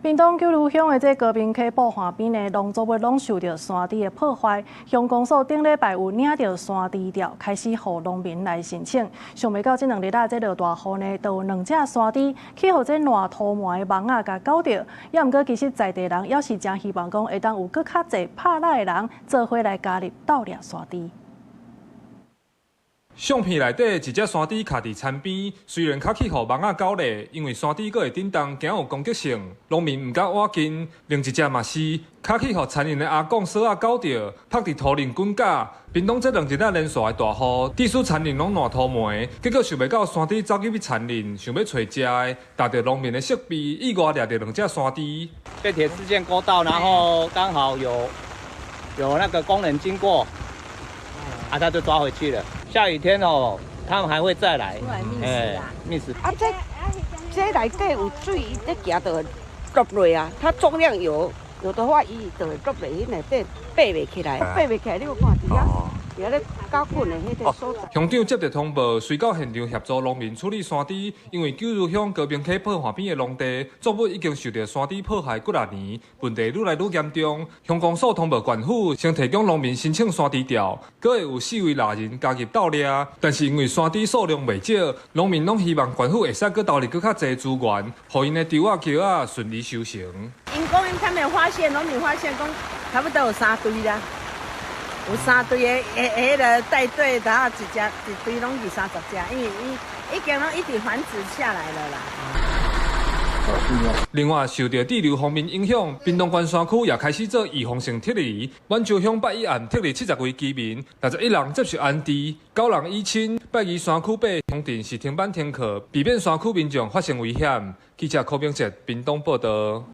屏東九如鄉的這高屏溪瀑岸邊的農作物攏受著山豬的破壞，鄉公所頂禮拜有領著山豬照，開始予農民來申請。想袂到這兩日仔這落大雨呢，就有兩隻山豬去予這爛塗糜的網仔共咬著。猶毋過其實在地人猶是誠希望講會當有閣較濟拍獵的人做伙來加入鬥掠山豬。相片內底一隻山豬徛佇田邊，雖然較去予網仔咬咧，因為山豬閣會振動，驚有攻擊性，農民毋敢倚近。另一隻嘛是，較去予田鄰的阿公索仔咬著，曝佇塗裡滾絞。屏東這兩日仔連續的大雨，致使田鄰攏爛塗糜，結果想袂到山豬走入去田鄰，想欲揣食的，踏著農民的設備，意外掠著兩隻山豬。被鐵絲線勾到，然後剛好有那個工人經過，啊，他就抓回去了。下雨天哦，他們還會再來。哎，覓食。啊，這內底有水，伊咧行就會落落啊。它重量有的話，伊就會落落去內底，爬袂起來，爬袂起來，你有看佇遐，佇遐咧絞滾的彼個所在。鄉長接著通報，隨到現場協助農民處理山豬，因為九如鄉高屏溪瀑岸邊的農地作物已經受著山豬破壞幾若年，問題愈來愈嚴重。鄉公所通報縣府，先提供農民申請山豬照，閣會有四位獵人加入鬥掠。但是因為山豬數量袂少，農民攏希望縣府會使閣投入閣較濟資源，予𪜶的豬仔雞仔順利收成。𪜶講𪜶他們發現，農民發現講差不多有三對啦。有三對的，彼個帶隊，然後一隻一堆攏二三十隻，因為伊已經攏一直繁殖下來了啦。另外，受著滯留鋒面影響，屏東縣山區也開始做預防性撤離。滿洲鄉拜一案撤離70位居民，61人接受安置，9人依親。拜二山區八鄉鎮是停班停課，避免山區民眾發生危險。記者柯明哲屏東報導。